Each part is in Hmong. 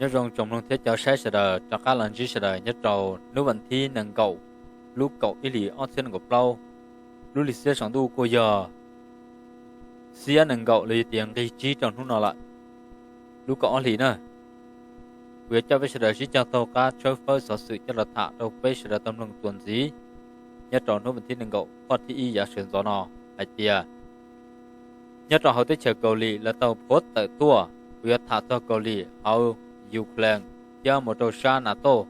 Nyob zoo tsoom mloog thiab cov saib sawv daws, rov qab los ntsib sawv daws nyob rau hnub vas thib nees nkaum lub kaum ib hlis ob txhiab nees nkaum plaub. Lub hli xiab saum ntuj kuj yog xiab nees nkaum los yog tias nqig tsib rau hnub no lawm, lub kaum ob hlis na. Kuv yuav coj peb sawv daws sib cog taug qab tshawb fawb xov xwm coj los tham rau peb sawv daws tau mloog txuas ntxiv nyob rau hnub vas thib nees nkaum qoj thib ib yav sawv ntxov no hais tias nyob rau hauv teb chaws Kaus Lim lawv tau phov tawm tuaj. Kuv yuav tham txog Kaus Lim hauv Ukraine thiab mus rau sab NATO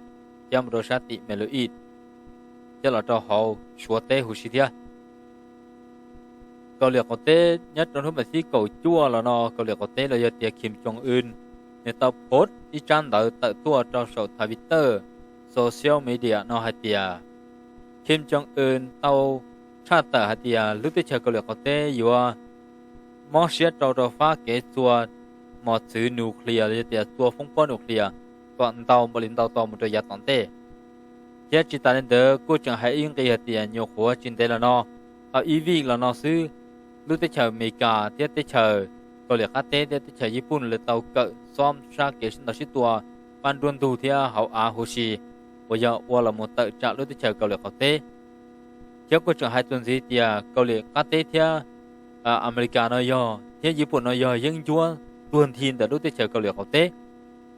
thiab mus rau sab tim Middle East thiab los rau hauv Suav teb huv si thiab. Kaus Lim qaum teb nyob rau hnub vas thib kaum cuaj los no, Kaus Lim qaum teb los yog tias Kim Jong Un nws tau phov ib tsab ntawv tawm tuaj rau saum Twitter, social media no hais tias Kim Jong Un tau tshaj tawm hais tias lub teb chaws Kaus Lim qaum teb yuav mob siab rau rau fab kev txua mos txwv nuclear los yog tias txua foob pob nuclear kom ntau npaum li ntau tau mus rau yav tom ntej. Thiab tsis tas li ntawd kuj tseem hais ib nqi hais tias nyuam qhuav tsis ntev los no, tau ib vij los no xwb, lub teb chaws Amelikas thiab teb chaws Kaus Lim qab teb thiab teb chaws Yiv Pooj lawv tau kawm xob sab kev sib ntaus sib tua pab nruab ntug thiab hauv av huv si uas yog ua los mus tawm tsam lub teb chaws Kaus Lim qaum teb. Thiab kuj tseem hais txuas ntxiv tias Kaus Lim qab teb thiab Amelikas no yog thiab Yiv Pooj no yog yeeb ncuab tuag nthi ntawm lub teb chaws Kaus Lim qaum teb.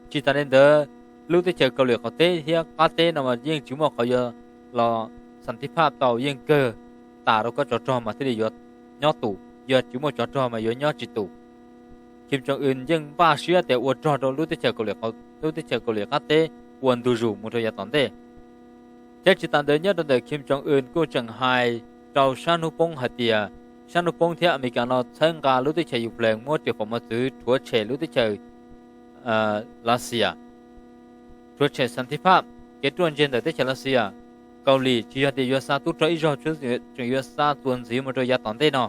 Tsis tas li ntawd, lub teb chaws Kaus Lim qaum teb thiab qab teb no mas yeej tsis muaj qhov yuav los xas thib phaj tau, yeej kawg tas rau koj tsov rog mas thiaj li yuav nyob tus, yog tsis muaj tsov rog mas yuav nyob tsis tus. Kim Jong Un yeej npaj siab tias ua rog rau lub teb chaws Kaus Lim, lub teb chaws Kaus Lim qab teb ua ntu zus mus rau yav tom ntej. Thiab tsis tas ntawd nyob rau ntawm Kim Jong Un kuj tseem hais rau sab hnub poob hais tias sab hnub poob thiab Amelikas no txhawb nqa lub teb chaws Ukraine muab riam phom mos txwv rhuav tshem lub teb chaws Lav Xias, rhuav tshem xas thib phaj, kev ruaj ntseg ntawm teb chaws Lav Xias. Kaus Lim tsis yog tias yuav xa tub rog ib zaug, tseem yuav xa txuas ntxiv mus rau yav tom ntej no,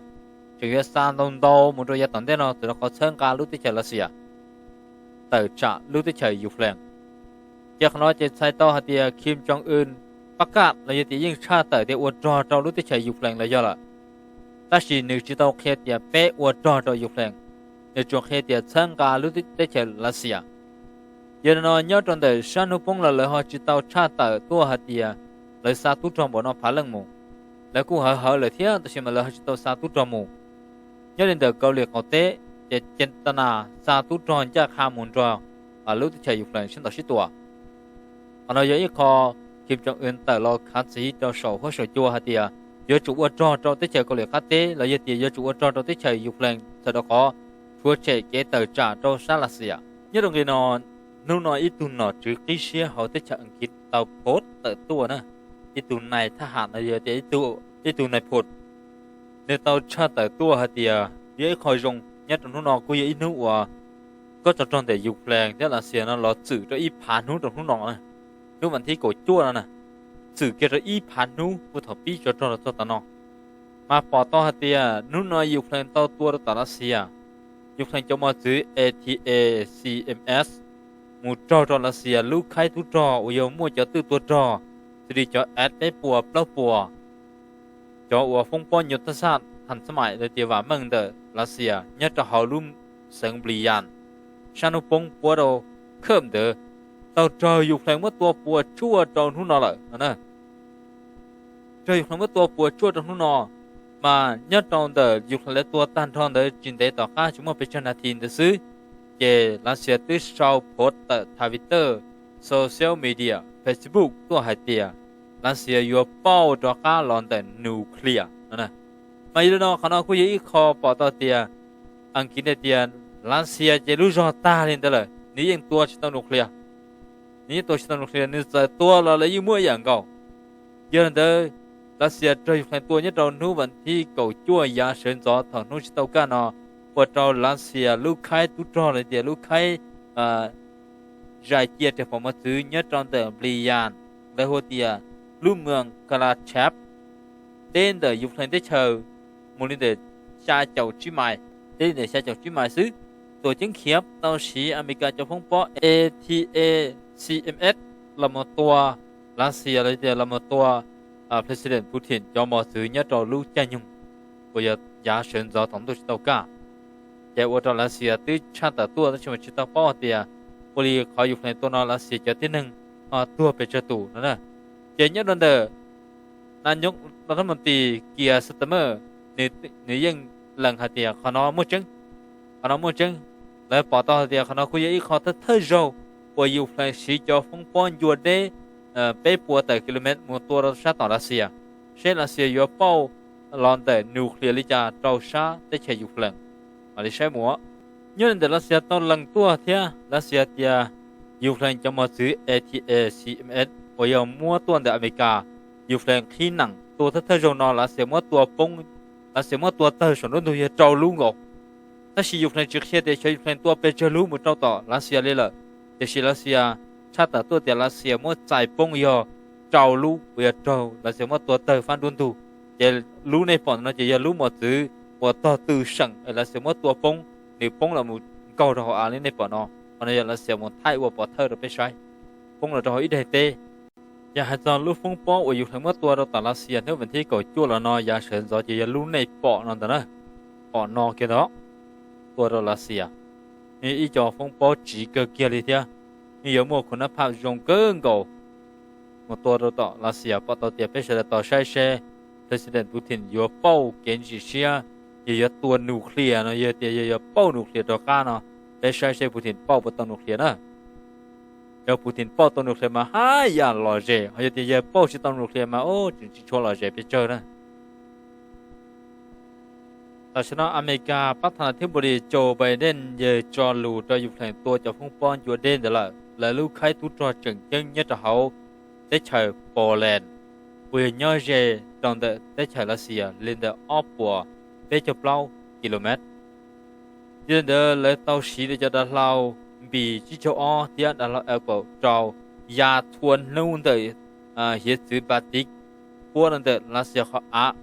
tseem yuav xa ntau ntau mus rau yav tom ntej no txawm rau qhov txhawb nqa lub teb chaws Lav Xias tawm tsam lub teb chaws Ukraine. Ces qhov no ces txhais tau hais tias Kim Jong Un pab kaj los yog tias yeej tshaj tawm tias ua rog rau lub teb chaws Ukraine los yog lawm, tab sis nws tsis tau qhia tias peb ua rog rau Ukraine, nws tsuas qhia tias txhawb nqa lub teb chaws Lav Xias. Yog li no nyob rau ntawm sab hnub poob los lawv ho tsis tau tshaj tawm tuaj hais tias lawv xa tub rog npaum no phav leej mus. Lawv kuj hawv hawv lawm thiab tab sis mas lawv ho tsis tau xa tub rog mus. Nyob li ntawm Kaus Lim qaum teb ces cev tas nas xa tub rog ncaj qha mus nrog lub teb chaws Ukraine sib ntaus sib tua. Qhov no yog ib qho Kim Jong Un tawm los khav txiv rau saum huab saum cua hais tias yuav tsum ua rog rau teb chaws Kaus Lim qab teb los yog tias yuav tsum ua rog rau teb chaws Ukraine txawm rau qhov rhuav tshem kev tawm tsam rau sab Lav Xias. Nyob rau nqi no, hnub no ib tug nom tswv qib siab hauv teb chaws Askiv tau phov tawm tuaj na, ib tug nais thab ham no yog tias ib tug nais phoo, nws tau tshaj tawm tuaj hais tias yog ib qho zoo nyob rau hnub no kuj yog ib hnub uas kob tsov rog ntawm Ukraine thiab Lav Xias no los txwm rau ib phav hnub rau hnub no, hnub vas thib kaum cuaj no na, txwm kiag rau ib phav hnub puag thaum pib tsov rog los txog tav no. Mas pom tau hais tias hnub no Ukraine tau tua rau tom Lav Xias, Ukraine cov mos txwv A T A C M S mus raug rau Lav Xias lub khaib tub rog uas yog muaj cov twj tua rog, xws li cov S peb puas plaub puas, cov uas foob pob nyuj taj xaj tham xab maim los tias vam meej ntawm Lav Xias nyob rau hauv lub xeev Nplias, sab hnub poob puab rau Kham ntawd, tau raug Ukraine muab tua puas tsuaj rau hnub no lawm no na. Raug Ukraine muab tua puas tsuaj rau hnub no, mas nyob rau ntawm Ukraine lawv tua tag nrho ntawd tsis ntev tom qab tsis muaj pes tsawg nas this ntawd xwb, ces Lav Xias twb sau phov tawm Twitter, social media, Facebook tuaj hais tias Lav Xias yuav pauj rov qab los ntawm nuclear no. Mas yog li no qhov no kuj yog ib qho pom tau tias Askiv tias Lav Xias ces lub zog tag li ntawd lawm, nws yeej tua tsis tau nuclear, nws yeej tua tsis tau nuclear, nws txawm tua los lawv yeej muab ib yam nkaus. Yog li ntawd, Lav Xias raug Ukraine tua nyob rau hnub vas thib kaum cuaj yav sawv ntxov thaum hnub tsis tau kaj no, ua rau Lav Xias lub khaib tub rog los tias lub khaib zais cia riam phom mos txwv nyob rau ntawm Nplias, lawv hu tias lub moos Kalachev, teb ntawm Ukraine teb chaws mus li ntawm xya caum tsib mais, teb li ntawm xya caum tsib mais xwb. Tuam ceeb khiav tau siv Amelikas cov foob pob A T A C M S los mus tua Lav Xias los tias los mus tua President Putin cov mos txwv nyob rau lub caij nyoog uas yog yav sawv ntxov thaum ntuj tsis tau kaj, ces ua rau Lav Xias twb tshaj tawm tuaj tab sis mas tsis tau paub hais tias ua li qhov Ukraine tua no Lav Xias cov tib neeg ho tuag pes tsawg tus no na. Ces nyob rau ntawm nas nyos las thab mus tis Kias Xav Tas Mej, nws yeej lees hais tias qhov no muaj tseeb, qhov no muaj tseeb. Lawv pom tau hais tias qhov no kuj yog ib qho thawj thawj zaug uas Ukraine siv cov foob pob ncua deb peb puas tawm kilomev mus tua rau sab tom Lav Xias, seb Lav Xias yuav pauj los ntawm nuclear li cas rau sab teb chaws Ukraine. Mam li saib mus. Nyob li ntawm Lav Xias tau lees tuaj thiab Lav Xias tias Ukraine cov mos txwv A T A C M S uas yog muab tuaj ntawm Amelikas, Ukraine qhib neem tua thawj thawj zaug no Lav Xias muab tua poob, Lav Xias muab tua tawg saum nruab ntug yog rau lub nkaus. Tab sis Ukraine tsis qhia tias xyov Ukraine tua pes tsawg lub mus rau tom Lav Xias li lawm, tiam sis Lav Xias tshaj tawm tuaj tias Lav Xias muab txais poob yog rau lub uas yog raug Lav Xias muab tua tawg fab nruab ntug. Ces lub nej pom no ces yog lub mos txwv uas tog tw seem Lav Xias muab tua poob, nws poob los mus nkaug rau hauv av li nej pom no. Qhov no yog Lav Xias mus thaij ua pov thawj rau peb saib, poob los rau hauv ib daim teb. Ces hais txog lub foob pob uas Ukraine muab tua rau tom Lav Xias hnub vas thib kaum cuaj los no yav sawv ntxov ces yog lub nej pom no ntawd na, pom no kiag ntawd, tua rau Lav Xias. Nws ib co foob pob tsiv kawg kiag li thiab, nws yuav muaj khuv nab phaj zoo kawg nkaus mus tua rau tom Lav Xias. Pom tau tias peb sawv daws tos saib seb President Putin yuav pauj kev ntsim siab, yog yuav tua nuclear no, yog tias yog yuav pauj nuclear rov qab no, peb saib seb Putin pauj puas tau nuclear na. Yog Putin pauj tau nuclear mas haj yam lom zem, ho yog tias yawg pauj tsis tau nuclear mas tseem tsis tshua lom zem pes tsawg na. Tam sim no Amelikas pab tha nas thib npu li Joe Biden yawg tso lus rau Ukraine tua cov foob pob ncua deb ntawd lawm. Lawv lub khaib tub rog tseem ceeb nyob rau hauv teb chaws Poland, uas yog nyob ze rau ntawm teb chaws Lav Xias li ntawm ob puas peb caug plaub kilomev. Yog li ntawd lawv tau siv lawv cov dav hlau Npis tsib caug ob thiab dav hlau Apaw rau ya txhua hnub ntawm hiav txwv Baltic puab rau ntawm Lav Xias qhov av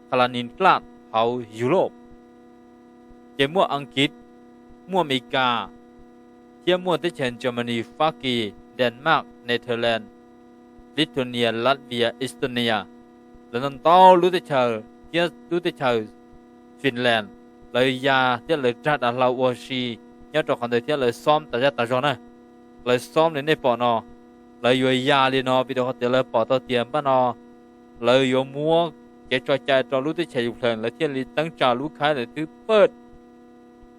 Kaliningrad hauv Europe. Ces muaj Askiv, muaj Amelikas, thiab muaj teb chaws Germany, Fab Kis, Denmark, Netherlands, Lithuania, Latvia, Estonia, lawv ntau ntau lub teb chaws thiab lub teb chaws Finland, lawv ya thiab lawv rag dav hlau ua si nyob rau qhov ntawd thiab lawv xoob tas zaj tas zog na. Lawv xoob li nej pom no, lawv yuav ya li no vim rau qhov tias lawv pom tau tias npaj no lawv yuav muab kev tso cai rau lub teb chaws Ukraine, lawv thiaj li teeb tsa lub khaib, lawv twb paj,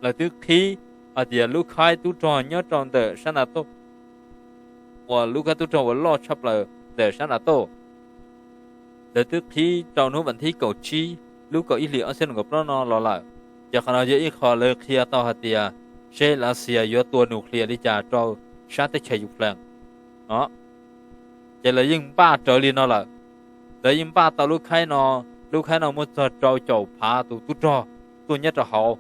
lawv twb qhib hais tias lub khaib tub rog nyob rau ntawm sab NATO, uas lub khaib tub rog uas loj tshaj plaws ntawm sab NATO, lawv twb qhib rau hnub vas thib kaum tsib lub kaum ib hlis ob txhiab nees nkaum plaub no los lawm. Ces qhov no yog ib qho lawv qhia tau hais tias seb Lav Xias yuav tua nuclear li cas rau sab teb chaws Ukraine no. Ces lawv yeej npaj rawv li no lawm. Lawv yeej npaj tau lub khaib no, lub khaib no muaj txog rau caum phav tus tub rog tuaj nyob rau hauv.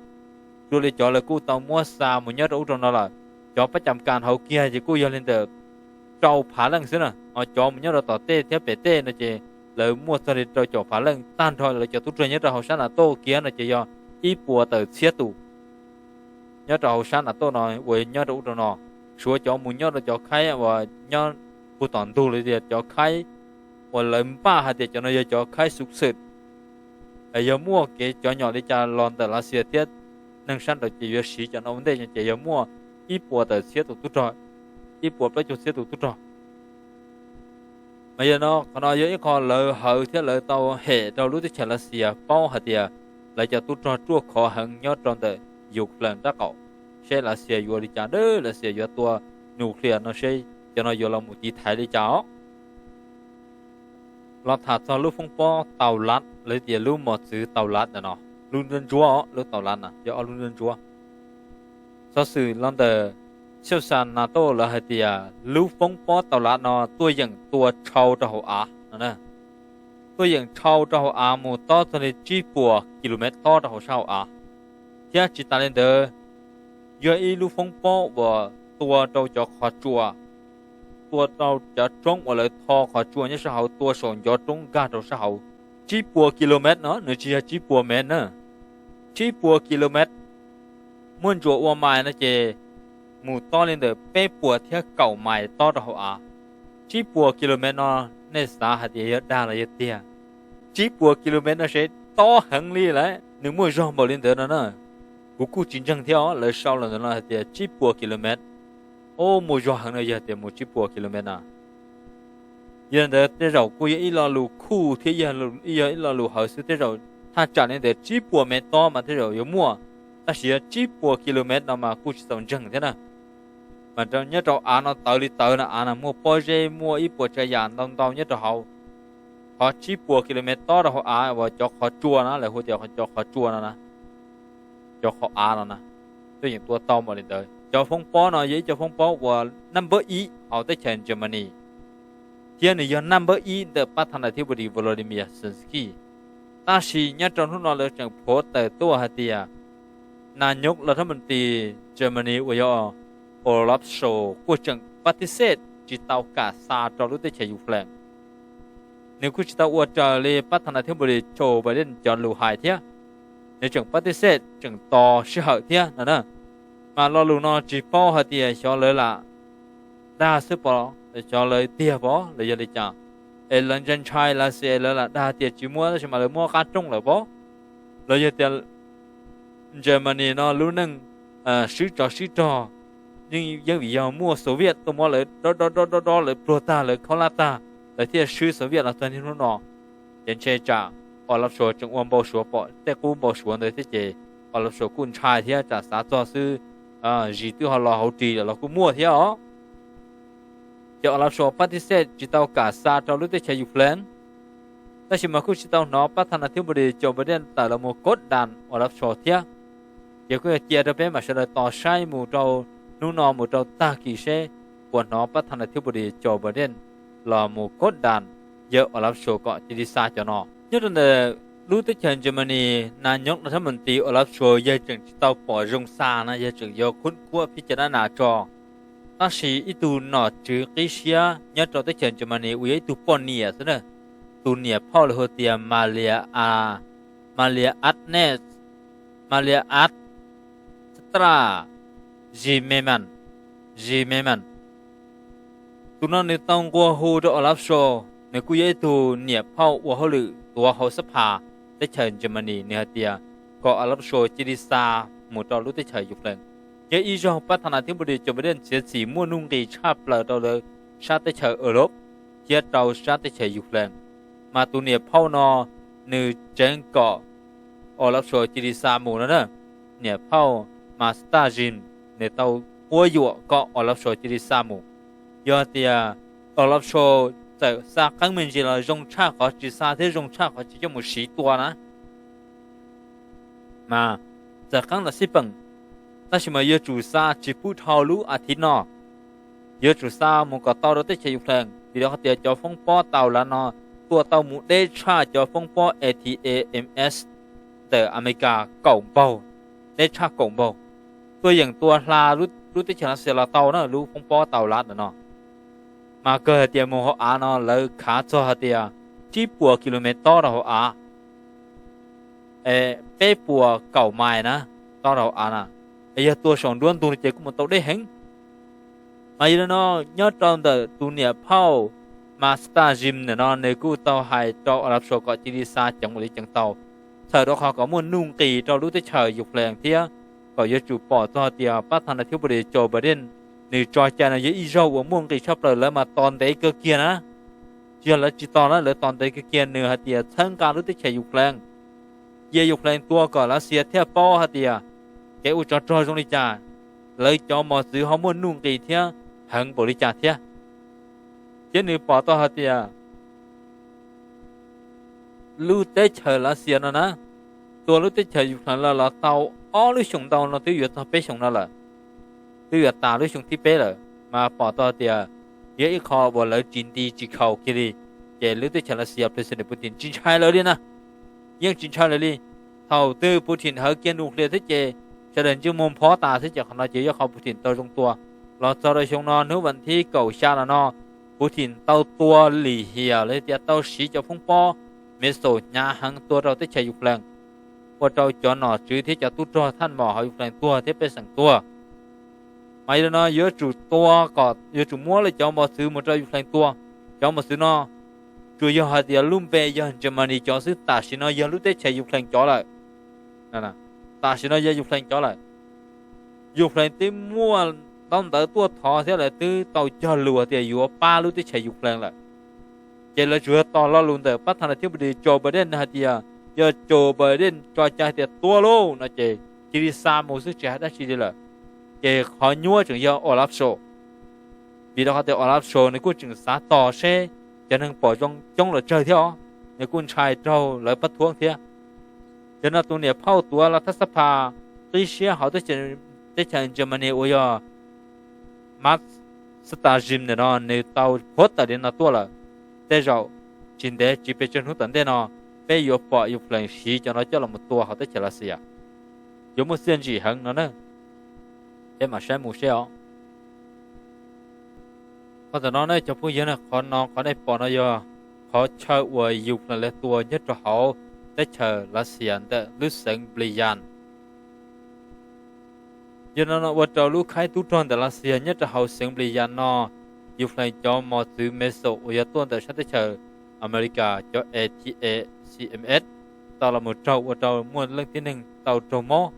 Dua li cov lawv kuj tau muab xa mus nyob rau ub rau no lawm. Cov pab cam kas hauv kiag ces kuj yog li ntawm rau phav leej xwb na, ho cov mus nyob rau tom tej thiab pem tej no ces lawv muaj txog li rau caum phav leej. Tag nrho lawv cov tub rog nyob rau hauv sab NATO kiag no ces yog ib puas tawm txhiab tus nyob rau hauv sab NATO no uas nyob rau ub rau no, suav cov mus nyob rau cov khaib uas nyob puag tom ntug los tias cov khaib uas lawv npaj hais tias cov no yog cov khaib xu xwm, yog muaj kev cov nyom li cas los ntawm Lav Xias thiab neeg sab nraud ces yuav siv cov no ua ntej ces yog muaj ib puas tawm txhiab tus tub rog, ib puas plaub caug txhiab tus tub rog. Mas yog no qhov no yog ib qho lawv hawv thiab lawv tau hem rau lub teb chaws Lav Xias paub hais tias lawv cov tub rog ruaj khov heev nyob rau ntawm Ukraine nraub qaum, seb Lav Xias yuav li cas, Lav Xias yuav tua nuclear no seb cov no yuav los mus tiv thaiv li cas os. Los tham txog lub foob pob Tau Lav, lawv tias lub mos txwv Tau Lav ntawm no, lub ntsuab ntsuab, lub Tau Lav no yog ob lub ntsuab ntsuab. Xov xwm los ntawm xyoj xa NATO lawv hais tias lub foob pob Tau Lav no tuaj yeem tua tshau rau hauv av no, tuaj yeem tshau rau hauv av mus tob txog li tsib puas kilomev tob rau hauv sab hauv av. Thiab tsis tas li ntawd, yog ib lub foob pob uas tua rau cov qhov tsua, tua rau cov roob uas lawv tho qhov tsua nyob sab hauv tua saum ncov roob nkag rau sab hauv. Tsib puas kilomev no, nws tsis yog tsib puas mev na, tsib puas kilomev. Muaj ntsuas ua mais no ces mus tob li ntawm peb puas thiab kaum mais tob rau hauv av. Tsib puas kilomev no nej xav hais tias yog dag los yog tiag? Tsib puas kilomev no seb tob heev li lawm, nws muaj zog npaum li ntawd no na. Kuv kuj tsis ntseeg thiab os, lawv sau los ntawm no hais tias tsib puas kilomev. Ub, mus zog heev no yog tias mus tsib puas kilomev no. Yog li ntawd tej zaum kuj yog ib lo lus khuj thiab yog ib lo lus hawv xwb, tej zaum thaj tsam li ntawd tsib puas mev tob mas tej zaum yuav muaj, tab sis yog tsib puas kilomev no mas kuj tsis txaus ntseeg thiab na. Mas nyob rau av no tawv li tawv no, av no muaj pob zeb, muaj ib puas tsav yam ntau ntau nyob rau hauv. Qhov tsib puas kilomev tob rau hauv av uas cov qhov tsua no lawv hu tias cov qhov tsua no na, cov qhov av no na, twb yeej tua tau npaum li ntawd. Cov foob pob no yog ib cov foob pob uas naj npawb ib hauv teb chaws Germany, thiab nws yog naj npawb ib ntawm pab thas nas thib pus dis Volodymyr Zelensky. Tab sis nyob rau hnub no lawv tseem phuav tawm tuaj hais tias nas nyos los thab mus tis Germany uas yog Olaf Scholz kuj tseem pab thib xej tsis tau kam xa rau lub teb chaws Ukraine. Nws kuj tsis tau ua raws li pab thas nas thib pus dis Joe Biden cov lus hais thiab, nws tseem pab thib xej tseem tos sij hawm thiab no na. Mas lo lus no tsis paub hais tias xyov lawv lam dag xwb pom, xyov lawv tiag pom los yog li cas, es lawv ntshai ntshai lawv xwb es lawv lam dag tias tsis muab tab sis mas lawv muab qab rooj lawm pom, los yog tias Germany no lub neej swb tsov swb rog, yeej vim yog muaj Soviet tuaj muab lawv dob dob dob dob dob lawv pluag tag lawv khaub hlab tag, lawv thiaj swb Soviet los txog niaj hnub no. Ces ntshe tsam Olaf Scholz tseem ua npau suav pom tej qub npau suav ntawd thiab ces Olaf Scholz kuj ntshai thiab tsam xav txog xwb, zis twb ho los hauv ris lawm los kuj muaj thiab os. Ces Olaf Scholz pab thib xej tsis tau kam xa rau lub teb chaws Ukraine, tab sis mas kuj tsis tau hnov pab thas nas thib pus dis Joe Biden tawm los mus kob das Olaf Scholz thiab. Ces kuj yog cia rau peb mam sawv daws tos saib mus rau hnub no mus rau tag kis seb puas hnov pab thas nas thib pus dis Joe Biden los mus kob das yawg Olaf Scholz kom cia li xa cov no. Nyob rau ntawm lub teb chaws Germany, nas nyos los thab mus tis Olaf Scholz yawg tseem tsis tau pom zoo xa na, yawg tseem yuav khub khuab phib ca dab nas tso. Tab sis ib tug nom tswv qib siab nyob rau teb chaws Germany uas yog ib tug poj niam xwb na, tus niam phauj lawv hu tias Malia, Malia Agnes, Malia Agnes Strack Zimmermann, Zimmermann. Tus no nws tau nqua hu rau Olaf Scholz, nws kuj yog ib tug niam phauj ua hauj lwm tuav hauv xab phas teb chaws Germany, nws hais tias kom Olaf Scholz cia li xa mus rau lub teb chaws Ukraine. Yog ib zaug pab thas nas thib pus dis Joe Biden txiav txim muaj nuj nqis tshaj plaws rau lawv sab teb chaws Europe thiab rau sab teb chaws Ukraine, mas tus niam phauj no nws tseev kom Olaf Scholz cia li xa mus no na. Niam phauj Mr. Zim nws tau quab yuam kom Olaf Scholz cia li xa mus. Yog tias Olaf Scholz txawm xa qeeb me ntsis los zoo tshaj qhov tsis xa thiab zoo tshaj qhov tsis coj mus siv tua na, mas txawm qeeb los xij peem, tab sis mas yuav tsum xa tsis pub dhau lub as thiv no. Yuav tsum xa mus kom tau rau teb chaws Ukraine, vim rau qhov tias cov foob pob tau lav no tua tau mus deb tshaj cov foob pob A T A M S ntawm Amelikas kaum npaug, deb tshaj kaum npaug. Tuaj yeem tua hla lub teb chaws Lav Xias los tau na, lub foob pob tau lav ntawm no. Mas kawg hais tias mus hauv av no lawv khav txog hais tias tsib puas kilomev tob rau hauv av, peb puas kaum mais na, tob rau hauv av na, es yog tua saum nruab ntug no ces kuj mus tau deb heev. Mas yog li no, nyob rau ntawm tus niam phauj Mr. Zim ntawm no nws kuj tau hais rau Olaf Scholz kom cia li xa ceev ua li ceev tau, txhawm rau qhov kom muaj nuj nqis rau lub teb chaws Ukraine thiab kom yuav tsum pom txog tias pab thas nas thib pus dis Joe Biden nws tso cai no yog ib zaug uas muaj nqis tshaj plaws, lawv mas tos ntev kawg kiag na. Tsis yog lawv tsis tos na, lawv tos ntev kawg kiag, nws hais tias txhawb nqa lub teb chaws Ukraine, cia Ukraine tua kom Lav Xias thiaj paub hais tias kev ua tsov rog zoo li cas, lawv cov mos txwv ho muaj nuj nqis thiab heev npaum li cas thiab. Thiab nws pom tau hais tias lub teb chaws Lav Xias no na, tua lub teb chaws Ukraine los los tau ob lub xyoos ntau no twb yuav txog peb xyoos no lawm, twb yuav tas lub xyoo thib peb lawm, mas pom tau tias yog ib qho uas lawv tsis nti tsis khaus kiag li, ces lub teb chaws Lav Xias President Putin tsis ntshai lawv li na. Yeej tsis ntshai lawv li. Thaum twg Putin hawv kiag nuclear thiab ces sawv daws ntsej muag nphob tas thiab ces qhov no ces yog qhov Putin tau zoo tua. Los txog rau xyoo no hnub vas thib kaum xya no no, Putin tau tua lim hiam los tias tau siv cov foob pob missile hnyav heev tua rau teb chaws Ukraine, ua rau cov nom tswv thiab cov tub rog thaj mos hauv Ukraine tuag thiab pej xeem tuag. Mas yog li no yuav tsum tua kom yuav tsum muab lawv cov mos txwv mus rau Ukraine tua. Cov mos txwv no tsuas yog hais tias lub npe yog Germany cov xwb, tam sim no yog lub teb chaws Ukraine cov lawm. Tam sim no yog Ukraine cov lawm. Ukraine twb muaj tau ntawv tuaj thov thiab lawv twb tau cog lus tias yuav pab lub teb chaws Ukraine lawm. Ces lawv tsuas yog tos lo lus ntawm pab thas nas thib npus dis Joe Biden hais tias yog Joe Biden tso cai tias tua lauj no ces cia li xa mus xwb tsis hais dab tsi li lawm. Ces qhov nyuaj tseem yog Olaf Scholz, vim rau qhov tias Olaf Scholz nws kuj tseem xav tos seb cov neeg pom zoo coob los tsawg thiab os, nws kuj ntshai raug lawv pab thuab thiab. Ces no tus niam phauj tuav los thab xab phas qib siab hauv teb chaws Germany uas yog Max Stazzim ntawm no nws tau qhuab tawm li no tuaj lawm. Tej zaum tsis ntev tsis pes tsawg hnub tom ntej no peb yuav pom Ukraine siv cov no coj los mus tua hauv teb chaws Lav Xias. Yuav muaj txiaj ntsig heev no na. Peb mam saib mus seb os. Qhov ntawm no ne cov phooj ywg, qhov no qhov nej pom no yog qhov chaw uas Ukraine lawv tua nyob rau hauv teb chaws Lav Xias ntawm lub xeev Bryansk. Yog no no ua rau lub khaib tub rog ntawm Lav Xias nyob rau hauv xeev Bryansk no, Ukraine cov mos txwv Missile uas yog tuaj ntawm sab teb chaws Amelikas cov A T A C M S tau los mus raug ua rau muaj leej tib neeg tau raug mob.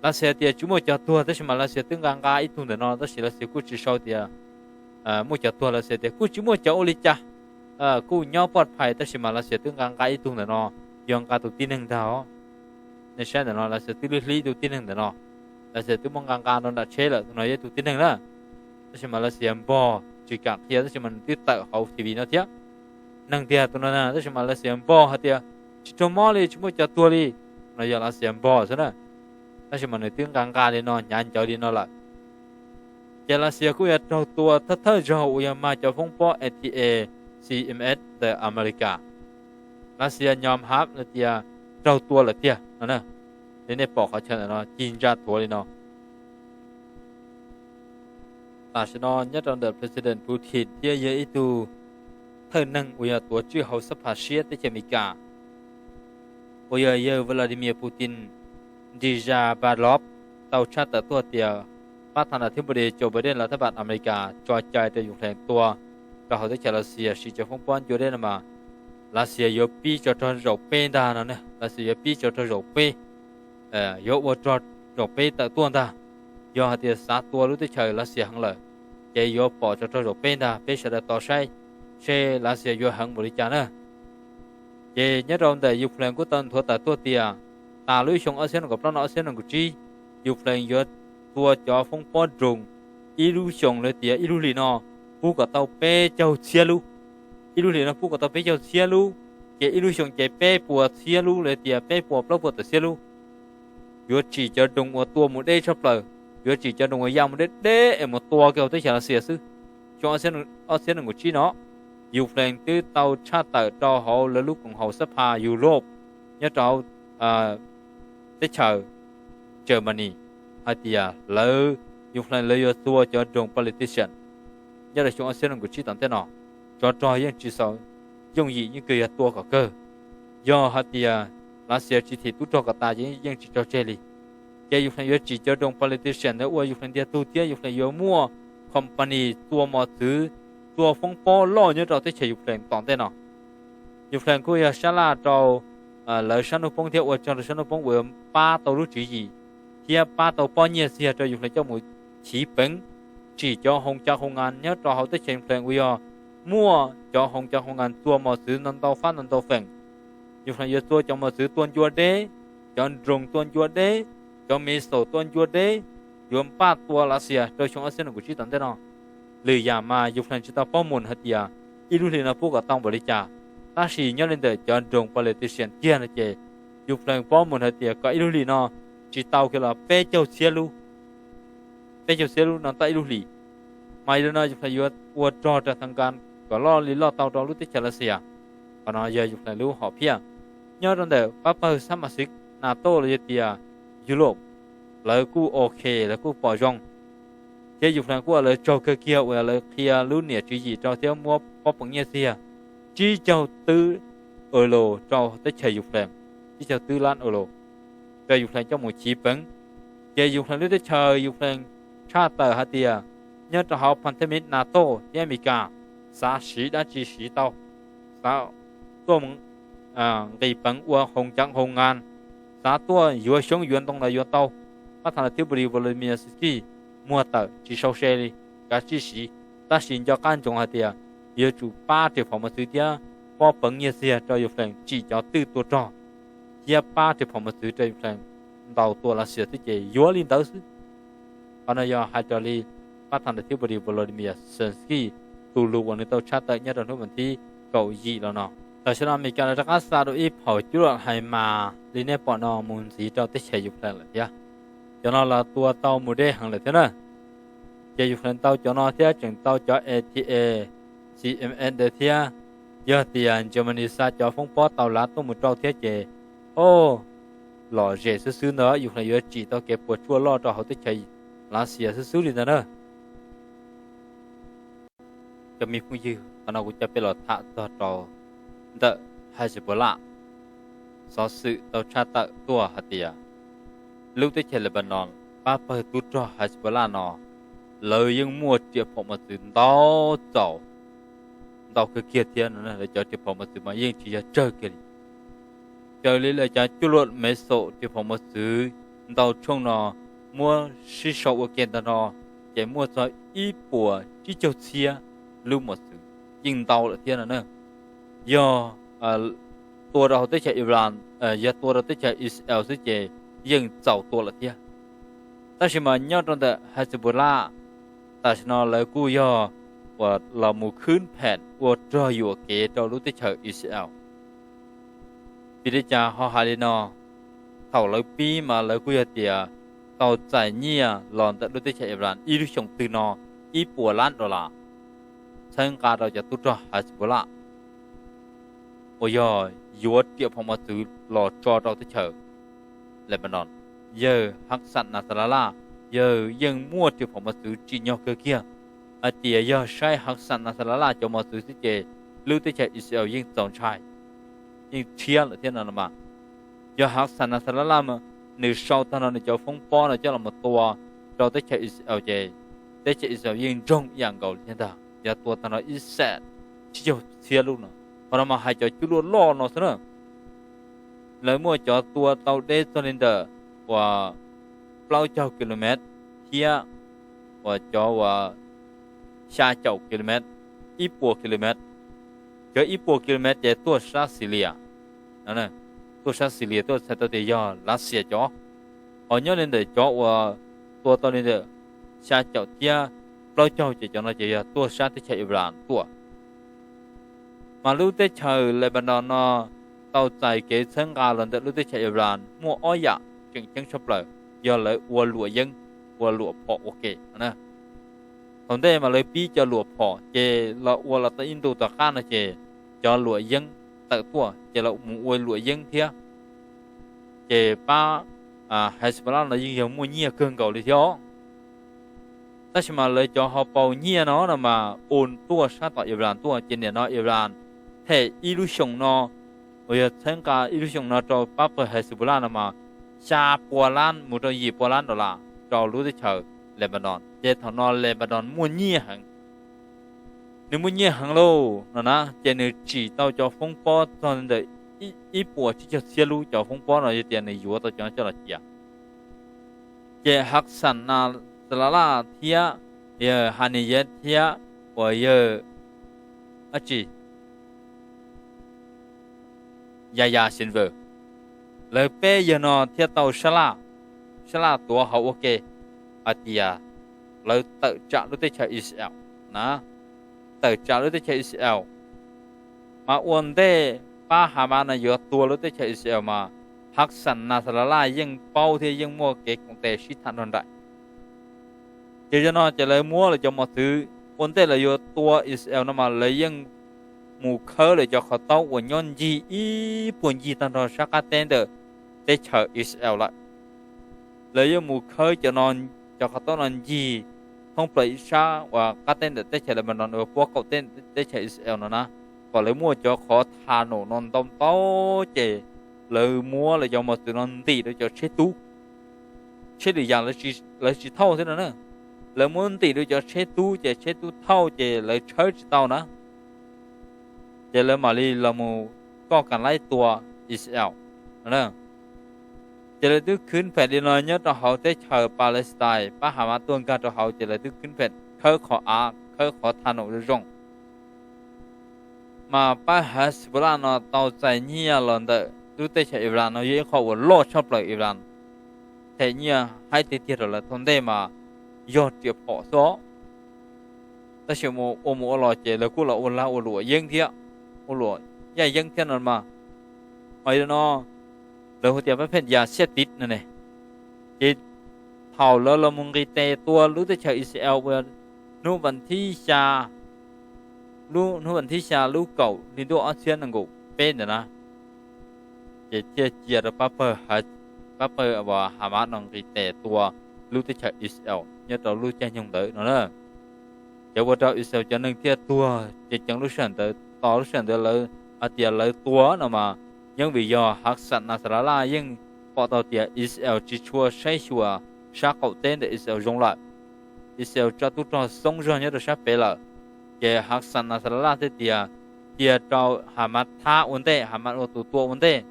Lav Xias tias tsis muaj cov tuag tab sis mas Lav Xias twb nqa nqa ib tug ntawm no tab sis Lav Xias kuj tsis sau tias muaj cov tuag, Lav Xias tias kuj tsis muaj cov ua li cas, kuj nyob poj phais tab sis mas Lav Xias twb nqa nqa ib tug ntawm no, yog nqa tus tib neeg ntag os. Nej saib ntawm no Lav Xias twb hlib hlib tus tib neeg ntawm no, Lav Xias twb muab nqa nqa rau nram tsheb lawm, tus no yog ib tug tib neeg na. Tab sis mas Lav Xias npog tsis kam qhia tab sis mas nws twb tawm hauv T V no thiab. Neeg tiag tus no tab sis mas Lav Xias npog hais tias tsis raug mob li, tsis muaj cov tuag li, no yog Lav Xias npog xwb na. Tab sis mas nws twb nqa nqa li no hnyav ncawv li no lawm. Ces Lav Xias kuj yuav raug tua thawj thawj zaug uas yog mag cov foob pob A T A C M S ntawm Amelikas. Lav Xias nyom hab tias raug tua lawm tiag no. Li nej pom qhov chaw ntawm no ci ntsa thuav li no. Tam sim no nyob rau ntawm President Putin thiab yog ib tug thawj neeg uas yog tuav tswj hauv xab phas siab teb chaws Amelikas uas yog yawg Vladimir Putin, Dmitry Pavlov, tau tshaj tawm tuaj tias pab thas nas thib npus dis Joe Biden los thab pas Amelikas tso cai rau Ukraine tua rau hauv teb chaws Lav Xias siv cov foob pob ncua deb no mas Lav Xias yuav pib tso rog zaum peb ntag no. Lav Xias yuav pib tso rog zaum peb, yuav ua rog zaum peb tawm tuaj ntag. Yog hais tias xav tua lub teb chaws Lav Xias heev lawm, ces yuav pom tso rog zaum peb ntag, peb sawv daws tos saib seb Lav Xias yuav heev npaum li cas na. Ces nyob rau ntawm Ukraine kuj tau nthuav tawm tuaj tias tas lub xyoo ob txhiab nees nkaum plaub no ob txhiab nees nkaum tsib, Ukraine yuav tua cov foob pob drone ib lub xyoos los tias ib lub hlis no pub kom tau peb caug txhiab lub. Ib lub hlis no pub kom tau peb caug txhiab lub, ces ib lub xyoos ces peb puas txhiab lub los tias peb puas plaub puas tawm txhiab lub. Yuav tsim cov drone uas tua mus deb tshaj plaws, yuav tsim cov drone uas ya mus deb deb es mus tua kiag hauv teb chaws Lav Xias xwb. Xyoo ob txhiab nees nkaum tsib no, Ukraine twb tau tshaj tawm rau hauv lawv lub koom haum xab phas Europe nyob rau hauv teb chaws Germany hais tias lawv, Ukraine lawv yuav tua cov drone politician nyob rau xyoo ob txhiab nees nkaum tsib tom ntej no. Tsov rog yeej tsis xaus yooj yim, yeej kawg yog tua kom kawg. Yog hais tias Lav Xias tsis thim tub rog kom tas ces yeej tsis tso tseg li. Ces Ukraine yuav tsim cov drone politician ntawd ua Ukraine ntiag tug thiab Ukraine yuav muaj company tua mos txwv, tua foob pob loj nyob rau teb chaws Ukraine tom ntej no. Ukraine kuj yog sab laj rau lawv sab hnub poob thiab ua tsaug rau sab hnub poob uas pab tau lub tswv yim thiab pab tau pob nyiaj txiag rau Ukraine coj mus chiv peev, tsim cov hoos cov hoo ngas nyob rau hauv teb chaws Ukraine uas yog muaj cov hoos cov hoo ngas tua mos txwv ntau ntau fab ntau ntau feem. Ukraine yuav tua cov mos txwv tua ncua deb, cov drone tua ncua deb, cov missile tua ncua deb, yuav npaj tua Lav Xias rau xyoo ob txhiab nees nkaum tsib tom ntej no. Lwm yam mas Ukraine tsis tau paub mus hais tias ib lub hlis no pub kom tau npaum li cas, tab sis nyob li ntawm cov drone politician kiag no ces Ukraine paub mus hais tias kom ib lub hlis no tsis tau kiag los peb caug txhiab lub, peb caug txhiab lub no tau ib lub hlis. Mas yog li no Ukraine yuav ua rog rau thas nkas kom loj li loj tau rau lub teb chaws Lav Xias. Qhov no yog Ukraine lub hom phiaj. Nyob rau ntawm pab pawg xab mas xiv NATO los yog tias Europe, lawv kuj ok, lawv kuj pom zoo, thiab Ukraine kuj ua lawv tsaug kawg kiag uas lawv qhia lub niam tswv yim rau thiab muab pob peev nyiaj txiag tsib caug twb euro rau teb chaws Ukraine, tsib caug twb lab euro rau Ukraine coj mus chiv peev. Ces Ukraine lub teb chaws Ukraine tshaj tawm hais tias nyob rau hauv phantemiv NATO thiab Amelikas xav siv dab tsi siv tau, xav tuaj nqis peev ua hoo cov hoo ngas, xav tuaj yuav xyoob yuav ntoo los yuav tau. Pab thas las thib npus dis Volodymyr Zelensky muag tawm tsis sau se li, kav tsij siv. Tab sis nco qab ntsoov hais tias yuav tsum pab riam phom mos txwv thiab pob peev nyiaj txiag rau Ukraine tsim cov twj tua rog thiab pab riam phom mos txwv rau Ukraine ntaus tua Lav Xias xwb ces yuav li ntawd xwb. Qhov no yog hais raws li pab thas daim thiab pus dis Volodymyr Zelensky tus lus uas nws tau tshaj tawm nyob rau hnub vas thib kaum yim los no. Tam sim no Amelikas lawv rov qab xa rau ib phaum cuj luam hais mas li nej pom no mus ntxiv rau teb chaws Ukraine lawm thiab. Cov no los tua tau mus deb heev lawm thiab na. Ces Ukraine tau cov no thiab tseem tau cov A T A C M S ntawd thiab. Yog tias Germany xa cov foob pob tau lav tuaj mus rau thiab ces, o, lom zem xwb xwb ntag, Ukraine yuav tsim tau kev puas tsuaj loj rau hauv teb chaws Lav Xias xwb xwb li ntag na. Cov me phooj ywg, qhov no kuv coj peb los tham txog rau ntawm Hezbollah. Xov xwm tau tshaj tawm tuaj hais tias lub teb chaws Lebanon pab pawg tub rog Hezbollah no, lawv yeej muaj riam phom mos txwv ntau txaus, ntau kawg kiag thiab no. Lawv cov riam phom mos txwv mas yeej tsis yog tsawg kiag li. Raws li lawv cov cuj luam Mev Xaum riam phom mos txwv ntau tshooj no muab sib sau ua ke ntag no, ces muaj txog ib puas tsib caug txhiab lub mos txwv, yeej ntau lawm thiab no na. Yog tua rau hauv teb chaws Iran, yog tua rau teb chaws Israel xwb ces yeej txaus tua lawm thiab. Tab sis mas nyob rau ntawm Hezbollah, tam sim no lawv kuj yog uas los mus khwb phem ua rog yuam kev rau lub teb chaws Israel. Vim li cas ho hais li no? Thaum lawv pib mas lawv kuj yog tias tau txais nyiaj los ntawm lub teb chaws Iran ib lub xyoos twg no ib puas lab dollar txhawb nqa rau cov tub rog Hezbollah uas yog yuav riam phom mos txwv los tso rau teb chaws Lebanon. Yawg Hassan Nasrallah, yawg yeej muaj riam phom mos txwv tsim nyog kawg kiag, hais tias yog saib Hassan Nasrallah cov mos txwv xwb ces lub teb chaws Israel yeej txaus ntshai, yeej tshiab lawm thiab no mas. Yog Hassan Nasrallah, nws sau tag nrho nws cov foob pob no coj los tua rau teb chaws Israel ces teb chaws Israel yeej ntsoog ib yam nkaus li thiab ntag, yog tua tag nrho ib xees tsib caug txhiab lub no. Qhov no mas hais cov cuj luam loj no xwb na. Lawv muaj cov tua tau deb txog li ntawm uas plaub caug kilomev thiab uas cov uas xya caum kilomev, ib puas kilomev. Cov ib puas kilomev ces tuaj sab Syria, tuaj sab Syria tuaj txhais tau tias yog Lav Xias cov. Ho nyob li ntawm cov uas tua tau li ntawm xya caum thiab plaub caug ces cov no ces yog tuaj sab teb chaws Iran tuaj. Mas lub teb chaws Lebanon no tau txais kev txhawb nqa los ntawm lub teb chaws Iran muaj ob yam tseem ceeb tshaj plaws, yog lawv ua luam yeeb, ua luam phom ua ke. Thaum ntej mas lawv pib cov luam phom ces los ua los tau ib ntu tom qab no ces cov luam yeeb tawm tuaj ces los mus ua luam yeeb thiab. Ces pab Hezbollah no yeej yog muaj nyiaj kawg nkaus li thiab os. Tab sis mas lawv cov hauv paus nyiaj no no mas ua tuaj sab tom Iran tuaj ces nim no Iran them ib lub xyoos no uas yog txhawb nqa ib lub xyoos no rau pab pawg Hezbollah no mas xya pua lab mus rau yim pua lab dollar rau lub teb chaws Lebanon ces thaum no Lebanon muaj nyiaj heev. Nws muaj nyiaj heev lauj no na ces nws tsim tau cov foob pob txog ntawm ib puas tsib caug txhiab lub cov foob pob no yog tias nws yuav tau cov no coj los cia. Ces Hassan Nasrallah thiab yawg Haniyeh thiab uas yawg dab tsi, Yahya Sinwar, lawv peb yawg no thiaj tau sab laj, sab laj tuav hauv ua ke hais tias lawv tawm tsam lub teb chaws Israel na, tawm tsam lub teb chaws Israel. Mas ua ntej pab Hamas no yuav tua lub teb chaws Israel mas Hassan Nasrallah yeej paub thiab yeej muaj kev koom tes sib tham nrog nraim. Ces yog no ces lawv muab lawv cov mos txwv ua ntej lawv yuav tua Israel no mas lawv yeej mus khawb lawv cov qhov taub uas nyob ncig ib puag ncig tag nrho sab qab teb ntawm teb chaws Israel lawm. Lawv yeej mus khawb cov no, cov qhov taub no ncig thoob plaws ib sab uas qab teb ntawm teb chaws Lebanon uas puab qaum teb teb chaws Israel no na, kom lawv muaj cov qhov tha num no ntau ntau ces lawv muab lawv cov mos txwv no ntim rau cov tsheb tub, tsheb lwm yam lawv tsis thauj thiab no na. Lawv muab ntim rau cov tsheb tub ces tsheb tub thauj ces lawv tshawb tsis tau na. Ces lawv mam li los mus koj kam laib tua Israel. Ces lawv twb khwb phem li no nyob rau hauv teb chaws Palestine, pab Hamas tuaj nkag rau hauv ces lawv twb khwb phem khawb qhov av khawb qhov tha num zoo zoo. Mas pab Hezbollah no tau txais nyiaj los ntawm lub teb chaws Iran no yog ib qho uas loj tshaj plaws Iran them nyiaj haib tiag tiag rau lawv tau ntej mas yog riam phom xwb os. Tab sis ua mus ua los ces lawv kuj los ua lag ua luam yeeb thiab, ua luam yaj yeeb thiab no mas. Mas yog no lawv hu tias pab phem yas xiab tiv no ne. Ces thaum lawv los mus nqis tes tua lub teb chaws Israel uas hnub vas thib xya, hnub vas thib xya lub kaum hli ntuj ob txhiab nees nkaum peb ntawd na, ces thiaj cia rau pab pawg Hamas no nqis tes tua lub teb chaws Israel nyob rau lub caij nyoog ntawd no na. Ces ua rau Israel cov neeg thiaj tuag ceev ceev lub sij hawm ntawd. Tos lub sij hawm ntawd lawv hais tias lawv tua no mas yeej vim yog Hassan Nasrallah yeej pom tau tias Israel tsis tshua saib xyuas sab qaum teb ntawm Israel zoo lawm. Israel tso tub rog xoob zog nyob rau sab pem lawm, ces Hassan Nasrallah thiaj tias cia rau Hamas thab ua ntej, Hamas ua tus tua ua ntej.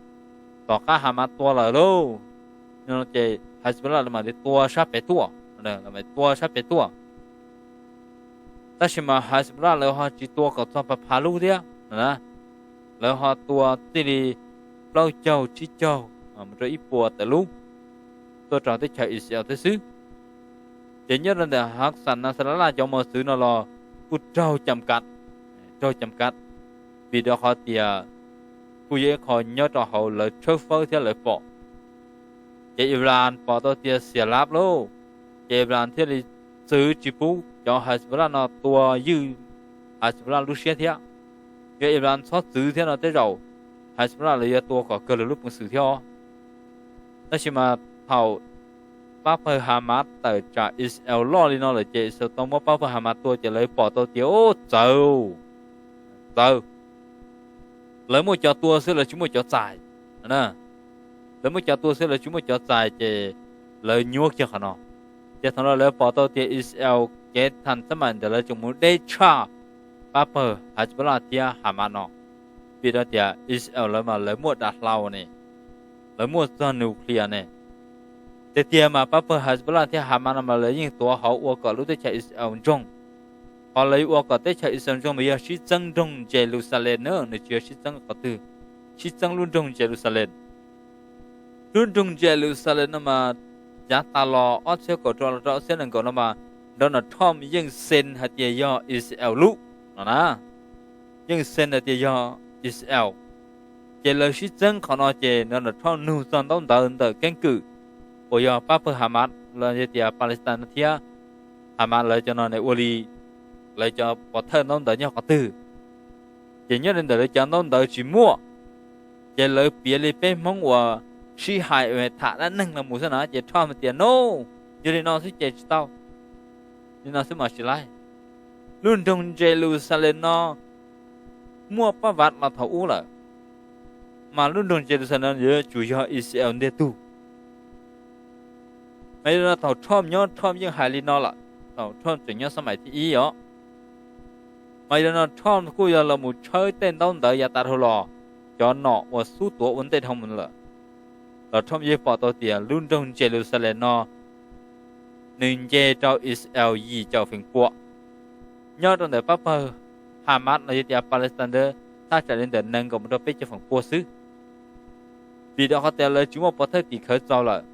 Tom qab Hamas tua lawm lauj, ces Hezbollah lawv mam li tua sab pem tuaj, tua sab pem tuaj. Tab sis mas Hezbollah lawv ho tsis tua kom txog pa phav lub thiab, lawv ho tua txij li plaub caug tsib caug mus rau ib puas tawm lub tuaj rau teb chaws Israel thiab xwb. Ces nyob rau ntawm Hassan Nasrallah cov mos txwv no los kuj raug cam kav, raug cam kav, vim rau qhov tias kuj yog ib qho nyob rau hauv lawv tshawb fawb thiab lawv pom. Ces Iran pom tau tias xiam lab lauj, ces Iran thiaj li txwv tsis pub cov Hezbollah no tua ywj Hezbollah lub siab thiab. Yog Iran txhob txwv thiab no tej zaum Hezbollah lawv yuav tua kom kawg lawv lub peev xwm thiab os. Tab sis mas thaum pab pawg Hamas tawm tsam Israel loj li no lawm ces Israel tau muab pab pawg Hamas tua ces lawv pom tau tias ub txawv, txawv, lawv muaj cov tua xwb lawv tsis muaj cov txais. Lawv muaj cov tua xwb lawv tsis muaj cov txais ces lawv nyuaj kiag qhov no. Ces thaum no lawv pom tau tias Israel kev tham xab mais ntawm lawv tseem mus deb tshaj pab pawg Hezbollah thiab Hamas no, vim rau tias Israel lawv mas lawv muaj dav hlau ne, lawv muaj txog nuclear ne. Tiag tiag mas pab pawg Hezbollah thiab Hamas no mas lawv yeej tuav hauv ua kom lub teb chaws Israel ntsoog. Qhov lawv ua kom teb chaws Israel ntsoog mas yog sib txeeb nroog Jerusalem na, nws tsis yog sib txeeb qhov twg, sib txeeb lub nroog Jerusalem. Lub nroog Jerusalem no mas yav tas los ob txhiab kaum rau los rau ob txhiab nees nkaum no mas Donald Trump yeej xen hais tias yog Israel lub no na, yeej xen hais tias yog Israel. Ces lawv sib txeeb qhov no ces Donald Trump nug txog ntaub ntawv ntawm keeb kwm uas yog pab pawg Hamas los yog tias Palestine no thiab Hamas lawv cov no ne ua li lawv cov pov thawj ntaub ntawv nyob qhov twg. Ces nyob li ntawm lawv cov ntaub ntawv tsis muaj, ces lawv piav li peb Hmoob uas sib hais tham dab neeg los mus xwb na, ces Trump tias no, yog li no xwb ces tsis tau, li no xwb mas tsis laib. Lub nroog Jerusalem no muaj pab vav los thaum ub lawm, mas lub nroog Jerusalem no yuav tsum yog Israel ntiag tug. Mas yog li no thaum Trump nyob Trump yeej hais li no lawm, thaum Trump tseem nyob xab mais thib ib os. Mas yog li no Trump kuj yog los mus tshawb tej ntaub ntawv yav tas dhau los, cov nom uas xub tuav ua ntej dhau mus lawm, los Trump yeej pom tau tias lub nroog Jerusalem no nws nce rau Israel yim caum feem pua, nyob rau ntawm pab pawg Hamas los yog tias Palestine thaj tsam li ntawm nees nkaum mus rau peb caug feem pua xwb. Vim rau qhov tias lawv tsis muaj pov thawj tim khawv txaus lawm,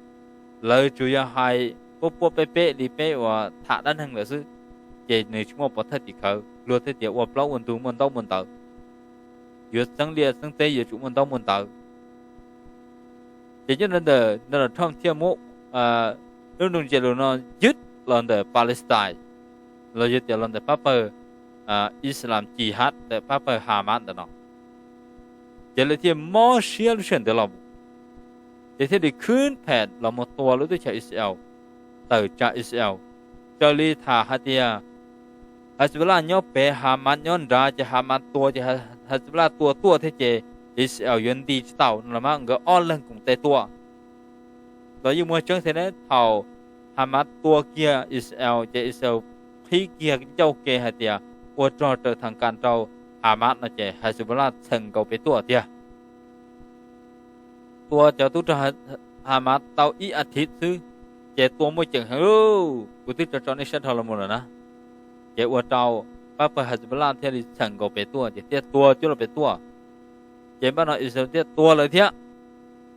lawv tsuas yog hais puab puab peb peb li peb uas tham dab neeg lawm xwb, ces nws tsis muaj pov thawj tim khawv. Luag thiaj tias ua plaub ua ntug muaj ntaub muaj ntawv, yuav txeeb liaj txeeb teb yuav tsum muaj ntaub muaj ntawv. Ces nyob ntawm Donald Trump thiaj muab lub nroog Jerusalem no ywj los ntawm Palestine, los yog tias los ntawm pab pawg Islam Jihad ntawm pab pawg Hamas ntawm no. Ces lawv thiaj mob siab lub sij hawm ntawd los, ces thiaj li khwb phem los mus tua lub teb chaws Israel, tawm tsam Israel. Raws li tham hais tias Hezbollah nyob pem Hamas nyob nrad, ces Hamas tua ces Hezbollah tua tuaj thiab ces Israel yuav nti tsis tau no los mas nkawd ob leeg koom tes tua. Los yeej muaj tseeb thiab ne, thaum Hamas tua kiag Israel ces Israel qhib kiag ncauj ke hais tias ua rog raws tham kas rau Hamas no ces Hezbollah txheem nkaus pem tuaj tiag. Tua cov tub rog Hamas tau ib as thiv xwb, ces tua muaj ceem heev lauj. Kuv twb tso tso nej sab dhau los mus lawm na. Ces ua rau pab pawg Hezbollah thiaj li txheem nkaus pem tuaj ces thiaj tua cuab los pem tuaj. Ces npaj no Israel thiaj tua lawv thiab.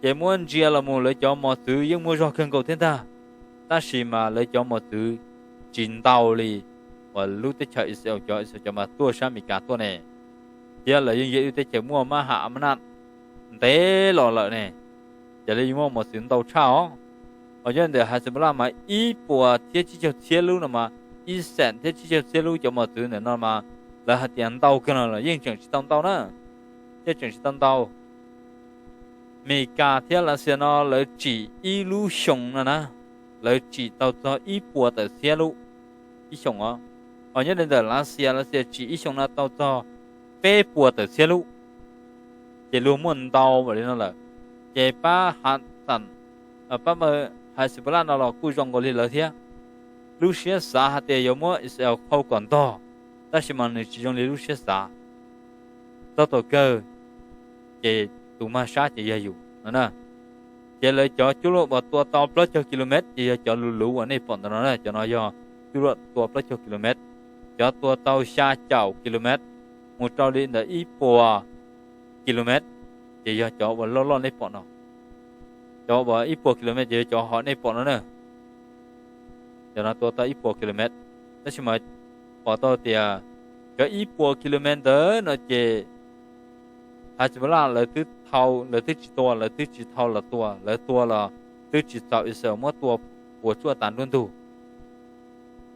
Ces muab ntsia los mus lawv cov mos txwv yeej muaj zog kawg nkaus thiab ntag, tab sis mas lawv cov mos txwv tsis ntau li uas lub teb chaws Israel cov, Israel cov mas tuaj sab Amelikas tuaj ne, thiab lawv yeej yog ib lub teb chaws muaj mab ham a ma naj ntev los lawm ne, ces lawv yeej muaj mos txwv ntau tshaj os. Hos nyob ntawm Hezbollah mas ib puas thiab tsib caug txhiab lub no mas, ib xees thiab tsib caug txhiab lub cov mos txwv ntawm no mas, lawv hais tias ntau kawg no los yeej tseem tsis tau ntau na, yeej tseem tsis tau ntau. Amelikas thiab Lav Xias no lawv tsim ib lub xyoo no na, lawv tsim tau txog ib puas tawm txhiab lub ib xyoos os. Hos nyob li ntawm Lav Xias, Lav Xias tsim ib xyoos no tau txog peb puas tawm txhiab lub. Ces luag muaj ntau npaum li no lawm, ces pab Hamas, pab Hezbollah no los kuj zoo nkaus li lawv thiab. Lub siab xav hais tias yuav muab Israel khau kom ntog, tab sis mas nws tsis zoo li lub siab xav. Txog thaum kawg ces tus mag sab ces yog yus no na. Ces lawv cov cuaj luaj uas tua tau plaub caug kilomev ces yog cov luv luv uas nej pom ntawm no na, cov no yog cuaj luaj tua plaub caug kilomev. Cov tua tau xya caum kilomev mus rau li ntawm ib puas kilomev ces yog cov uas loj loj nej pom no. Cov uas ib puas kilomev ces yog cov hom nej pom no na. Cov no tua tau ib puas kilomev, tab sis mas pom tau tias cov ib puas kilomev ntawd no ces Hezbollah lawv twb thau, lawv twb tsis tua, lawv twb tsis thau los tua, lawv tua los twb tsis txaus Israel muab tua puas tsuaj tas nruab ntug.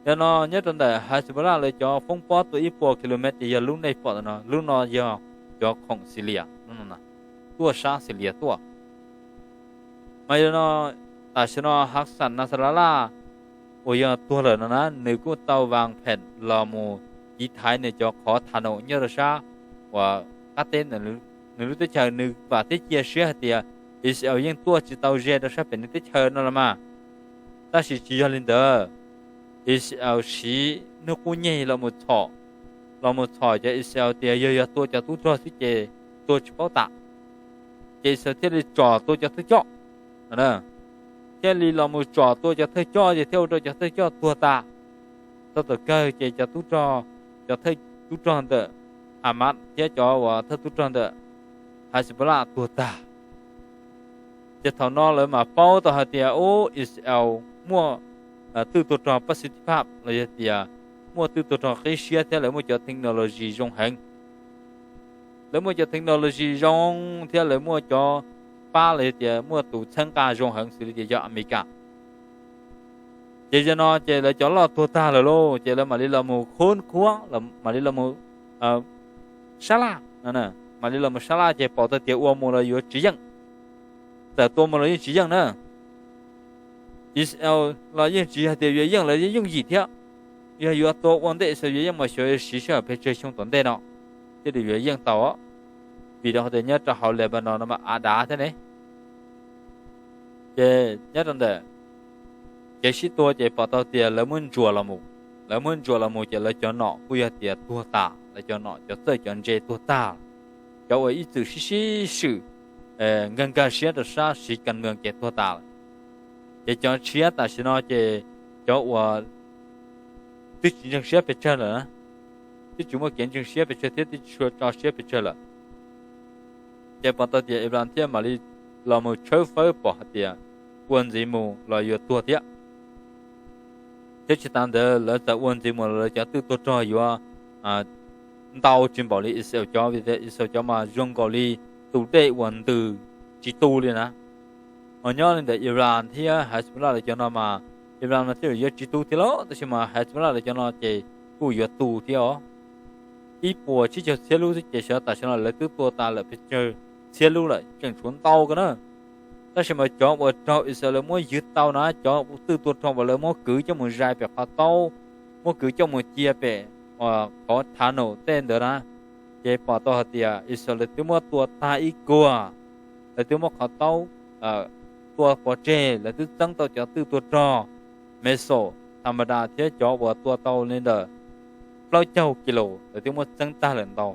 Yog no nyob rau ntawm Hezbollah lawv cov foob pob tua ib puas kilomev ces yog lub nej pom no, lub no yog cov khoom Syria, tuaj sab Syria tuaj. Mas yog no, tam sim no Hassan Nasrallah uas yog tuag lawm no na, nws kuj tau vas phem los mus tiv thaiv nws cov qhov thav naum nyob rau sab uas qab teb nws lub teb chaws. Nws vam thiab cia siab hais tias Israel yeej tuaj tsis tau ze rau sab pem nws teb chaws no los mas. Tab sis tsis yog li ntawd, Israel siv hnub qub nyeg los mus txhom, los mus txhom cov Israel tias yog, yog tua cov tub rog xwb ces tua tsis paub tas, ces Israel thiaj li tsom tua cov thawj coj, thiaj li los mus tsom tua cov thawj coj ces thiaj ua rau cov thawj coj tuag tas. Txog thaum kawg ces cov tub rog, cov thawj tub rog ntawm Hamas thiab cov uas thawj tub rog ntawm Hezbollah tuag tag. Ces thaum no lawv mam paub tau hais tias ub, Israel muaj twj tuag rog Pacific Pass los yog tias muaj twj tuag rog qib siab thiab lawv muaj cov technology zoo heev. Lawv muaj cov technology zoo thiab lawv muaj cov pab los yog tias muaj tus txhawb nqa zoo heev xws li tias yog Amelikas. Ces yog no ces lawv cov loj tuag tag lawm lauj, ces lawv mam li los mus khub khuab, mam li los mus sab laj, mam li los mus sab laj ces pom tau tias ua mus los yuav tsis yeej. Txawm tua mus los yeej tsis yeej na. Israel los yeej tsis yog tias yuav yeej, lawv yeej yooj yim thiab. Yog yuav tua ua ntej Israel yuav yeej mas xyov yuav siv sij hawm pes tsawg xyoo tom ntej no thiaj li yuav yeej tau, vim rau qhov tias nyob rau hauv Lebanon no mas av dav thiab ne. Ces nyob rau ntawm kev sib tua ces pom tau tias lawv muab ntsuas los mus, lawv muab ntsuas los mus ces lawv cov nom kuj yog tias tuag tas, lawv cov nom cov txawj cov ntse tuag tag, cov uas ib txwm sib sib swm nkag nkag siab rau sab siv kas mwm ces tuag tas lawm. Ces cov tshiab tam sim no ces cov uas twb tsis ntseeg siab pes tsawg lawm, twb tsis muaj kev ntseeg siab pes tsawg thiab twb tsis tshua tso siab pes tsawg lawm. Ces pom tau tias Iran thiaj mam li los mus tshawb fawb pom hais tias ua ntxiv mus los yuav tuag thiab. Thiab tsis tas ntawd lawv txawm ua ntxiv mus los lawv cov twj tuag rog yuav ntau tsis npaum li Israel cov, vim tias Israel cov mas zoo nkaus li tus dej uas ntws tsis tu li na. Ho nyob li ntawm Iran thiab Hezbollah lawv cov no mas, Iran mas tej zaum yuav tsis tu thiab los tab sis mas Hezbollah lawv cov no ces kuj yuav tu thiab os. Ib puas tsib caug txhiab lub xwb ces xyov tam sim no lawv twb tua tas lawm pes tsawg txhiab lub lawm, tseem tshuav ntau kawg na. Tab sis mas cov uas raug Israel lawv muab ywg tau na, cov twj tuag rog uas lawv muab kwv coj mus zais pem qhov taub, muab kwv coj mus cia pem qhov thav naum tej ntawd na, ces pom tau hais tias Israel lawv twb muab tua tag ib kuag, lawv twb muab qhov taub tua pov tseg, lawv twb txeeb tau cov twj tuag rog missile tha ma da thiab cov uas tua tau li ntawm plaub caug kis lus lawv twb muab txeeb tag lawm ntau.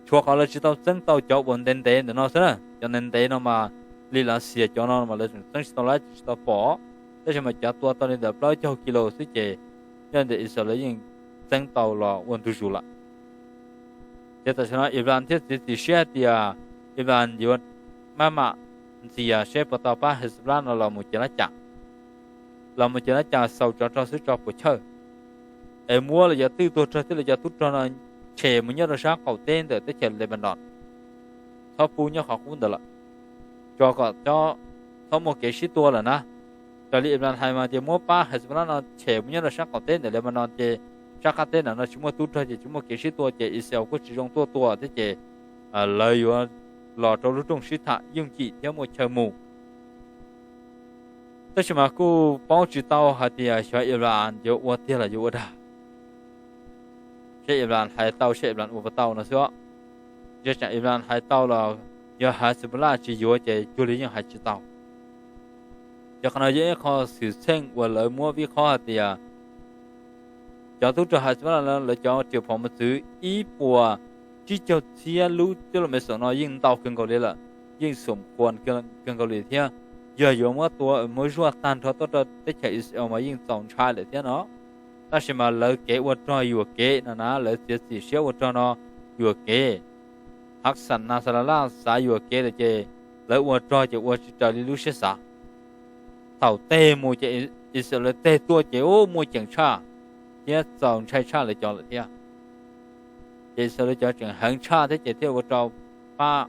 Tshuav qhov lawv tsis tau txeeb tau cov uas ntev ntev ntawm no xwb na, cov ntev ntev no mas li Lav Xias cov no mas lawv tseem txeeb tsis tau lawm, tsis tau pom. Tab sis mas cov tua tau li ntawm plaub caug kis lus xwb ces yog li ntawd Israel lawv yeej txeeb tau los ua ntu zus lawm. Ces tam sim no Iran thiaj txiav txim siab hais tias Iran yuav maj mam ntxias seb puas tau pab Hezbollah no los mus cev lab cas, los mus cev lab cas xaus tsov rog xwb tso puas chawj, es muab lawv cov twj tuag rog thiab lawv cov tub rog no tshem mus nyob rau sab qaum teb ntawm teb chaws Lebanon, txhob pub nyob qhov qub ntawd lawm, tso kom txhob muaj kev sib tua lawm na. Raws li Iran hais mas ces muab pab Hezbollah no tshem mus nyob rau sab qaum teb ntawm Lebanon ces sab qab teb ntawm no tsis muaj tub rog ces tsis muaj kev sib tua ces Israel kuj tsis zoo tuaj tua thiab ces lawv yuav los rau lub rooj sib tham yooj yim thiab muaj chaw mus. Tab sis mas kuj paub tsis tau hais tias xyov Iran yuav ua tiag los yuav ua dag, seb Iran hais tau seb Iran ua puas tau no xwb. Yog tseem Iran hais tau los yog Hezbollah tsis yuav ces cuag li yeej hais tsis tau. Ces qhov no yog ib qho xwm txheej uas lawv muab vij qhob hais tias cov tub rog Hezbollah lawv cov riam phom mos txwv ib puas tsib caug txhiab lub tub rog missile no yeej ntau kawg nkaus li lawm, yeej xum khuas kawg nkaus li thiab. Yog yuav muab tua muab zuaj tag nrho tuaj rau teb chaws Israel mas yeej txaus ntshai lawm thiab no. Tab sis mas lawv kev ua rog yuam kev no na, lawv txiav txim siab ua rog no yuam kev. Hassan Nasrallah xav yuam kev lawm ces lawv ua rog ces ua tsis raws li lub siab xav. Thaum teg mus ces Israel lawv teg tuaj ces ub muaj ceem tshaj thiab txaus ntshai tshaj lawv cov lawm thiab. Ces Israel lawv cov tseem heev tshaj thiab ces thiaj ua rau pab,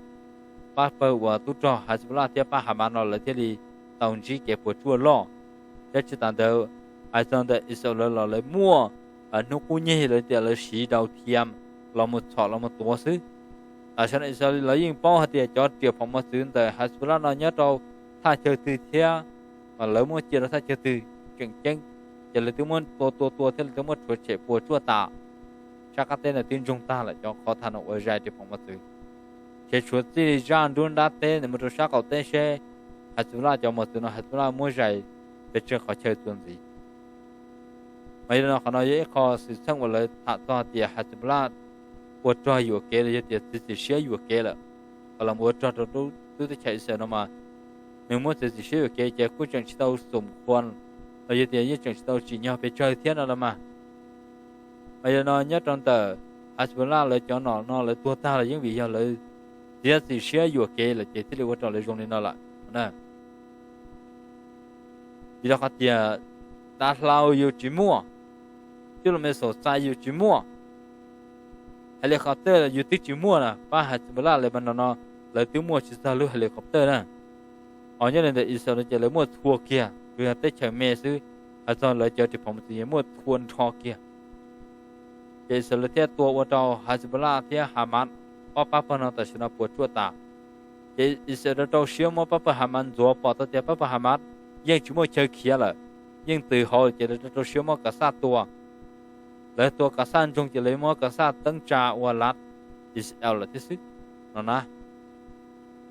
pab pawg uas tub rog Hezbollah thiab pab Hamas no lawv thiaj li tau ntsib kev puas tsuaj loj. Thiab tsis tas ntawd, hais txog ntawm Israel lawv los lawv muaj hnub qub nyeg lawv tias lawv siv dau thiam los mus txhom los mus tuav xwb. Tam sim no Israel lawv yeej paub hais tias cov riam phom mos txwv ntawm Hezbollah no nyob rau thaj chaw twg thiab lawv muab cia rau thaj chaw twg tseem ceeb, ces lawv twb muab tua tua tua thiab lawv twb muab rhuav tshem puas tsuaj tas. Sab qab teb ntawd twb ntsoog tag lawm cov qhov tham no uas zais riam phom mos txwv. Ces tshuav txij zaj nruab nrab teb ntawd mus rau sab qaum teb seb Hezbollah cov mos txwv no Hezbollah muab zais pes tsawg qhov chaw txuas ntxiv. Mas yog li no qhov no yog ib qho xwm txheej uas lawv tham txog tias Hezbollah ua rog yuam kev los yog tias txiav txim siab yuam kev lawm, los ua rog rau lub teb chaws Israel no mas nws muab txiav txim siab yuam kev ces kuj tseem tsis tau xum khuas los yog tias yeej tseem tsis tau tsim nyog pes tsawg thiab no los mas. Mas yog li no nyob rau ntawm Hezbollah lawv cov nom no lawv tuag tag los yeej vim yog lawv txiav txim siab yuam kev lawm ces thiaj li ua rau lawv zoo li no lawm. Vim rau qhov tias dav hlau yus tsis muaj, tub rog missile txais yus tsis muaj, helicopter yus twb tsis muaj na, pab Hezbollah Lebanon no lawv twb muaj tsis txog lub helicopter na. Ho nyob li ntawm Israel ces lawv muaj txhua kiag, tsuas yog teb chaws me xwb, hais txog lawv cov riam phom mos txwv yeej muaj txhua nrho kiag. Ces Israel lawv thiaj tua ua rau Hezbollah thiab Hamas ob pab pawg no tam sim no puas tsuaj tas. Ces Israel rau rau siab muab pab pawg Hamas ntxuav, pom tau tias pab pawg Hamas yeej tsis muaj chaw khiav lawm, yeej twb hauv ces lawv rau rau siab muab Kaxaj tua. Lawv tua Kaxaj ntsoog ces lawv muab Kaxaj teeb tsa ua lav Israel lawm thiab xwb no na.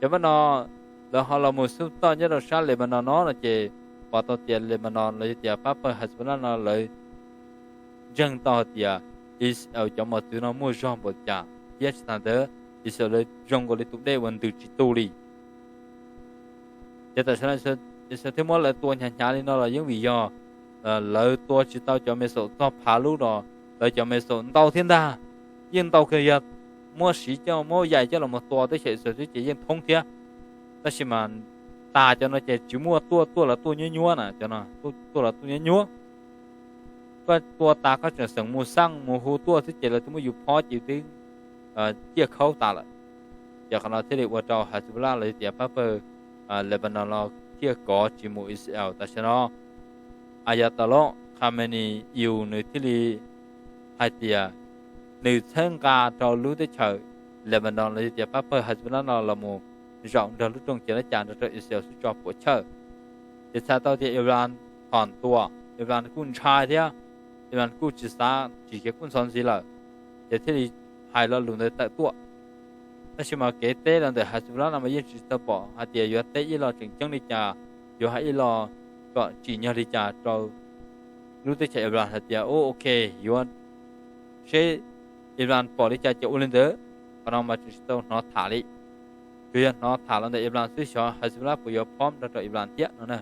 Ces pab no lawv ho los mus xub toj nyob rau sab Lebanon no no ces pom tau tias Lebanon los yog tias pab pawg Hezbollah no lawv ntseeg tau hais tias Israel cov mos txwv no muaj zog npaum cas thiab tsis tas ntawd Israel lawv zoo nkaus li tus dej uas ntws tsis tu li. Ces tam sim no Israel thiaj muab lawv tua hnyav hnyav li no los yeej vim yog lawv tua tsis tau cov missile txog phav lub los lawv cov missile ntau thiab ntag, yeej ntau kiag yog muab siv coj muab yaim coj los mus tua teb chaws Israel xwb ces yeej thoob thiab. Tab sis mas tas cov no ces tsis muaj, tuaj tuaj los tuaj nyuab nyuab na, cov no tuaj los tuaj nyuab nyuab. Koj tua tas koj tseem xeem mus xaj mus hu tuaj xwb ces lawv twb muab yus phob ces twb ciaj khaub tas lawm. Ces qhov no thiaj li ua rau Hezbollah los yog tias pab pawg Lebanon no thiaj kov tsis mus Israel. Tam sim no Ayatollah Khamenei yus nws thiaj li hais tias nws txhawb nqa rau lub teb chaws Lebanon los yog tias pab pawg Hezbollah no los mus zaum nrog lub rooj cev lab cas nrog rau Israel xwb tso puam chawj. Ces txhais tau tias Iran thom tua, Iran kuj ntshai thiab, Iran kuj tsis xav tsim kev kub ntxhov ntxiv lawm, ces thiaj li hais lo lus ntawd tawm tuaj. Tab sis mas kev teb los ntawm Hezbollah no mas yeej tsis tau pom hais tias yuav teb ib lo tseem ceeb li cas, yuav hais ib lo kom tsim nyog li cas rau lub teb chaws Iran hais tias, u, ok, yuav seb Iran pom li cas ces ua li ntawd. Qhov no mas tseem tsis tau hnov tham li. Tsuas yog hnov tham los ntawm Iran xwb, xyov Hezbollah puas yuav phob nrog rau Iran thiab no na.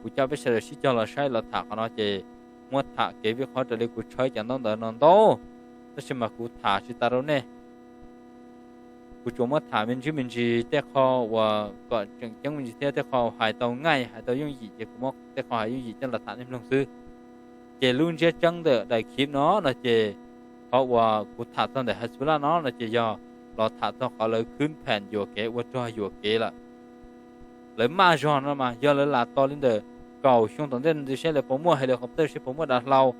Kuv coj peb sawv daws sib cog los saib los tham qhov no ces muab tham kev vij qhob raws li kuv tshawb cov ntaub ntawv no ntau, tab sis mas kuv tham tsis tas rau nej. Kuv tsuas muab tham me ntsis me ntsis tej qho uas kom tseem ceeb me ntsis thiab tej qho hais tau ngaij hais tau yooj yim ces kuv muab tej qho hais yooj yim coj los tham nej mloog xwb. Ces lub ntsiab tseeb ntawm daim khib no no ces qhov uas kuv tham txog ntawm Hezbollah no no ces yog los tham txog qhov lawv khwb phem yuam kev ua rog yuam kev lawm. Lawv maj zog no mas yog lawv lam tos li ntawm kaum xyoo tom ntej ntxiv seb lawv puas muaj helicopter, seb puas muaj dav hlau,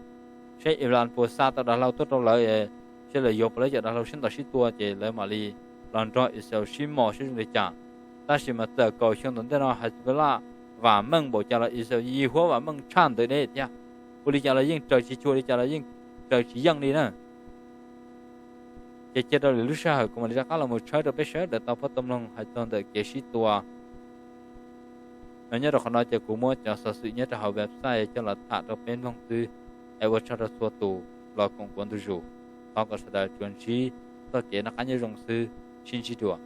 seb Iran puas xa tau dav hlau tuaj rau lawv, seb lawv yuav puas lawv cov dav hlau sib ntaus sib tua ces lawv mam li los nrog Israel sib mos seb zoo li cas. Tab sis mas txawm kaum xyoo tom ntej no Hezbollah vam meej npaum cas los Israel yig huab vam meej tshaj ntawd ne thiab. Ua li cas los yeej raws tsis cuag li cas los yeej raws tsis yeej li na. Ces cia rau lwm lub sij hawm kuv mam li rov qab los mus tshawb rau peb sawv daws tau paub tau mloog hais txog ntawm kev sib tua. Nyob rau qhov no ces kuv muab cov xov xwm nyob rau hauv website coj los tham rau peb mloog xwb. Es ua tsaug rau txhua tus los koom kuv ntu zus. Thov kom sawv daws tsuas ntsib txoj kev noj qab nyob zoo xwb, sib ntsib dua.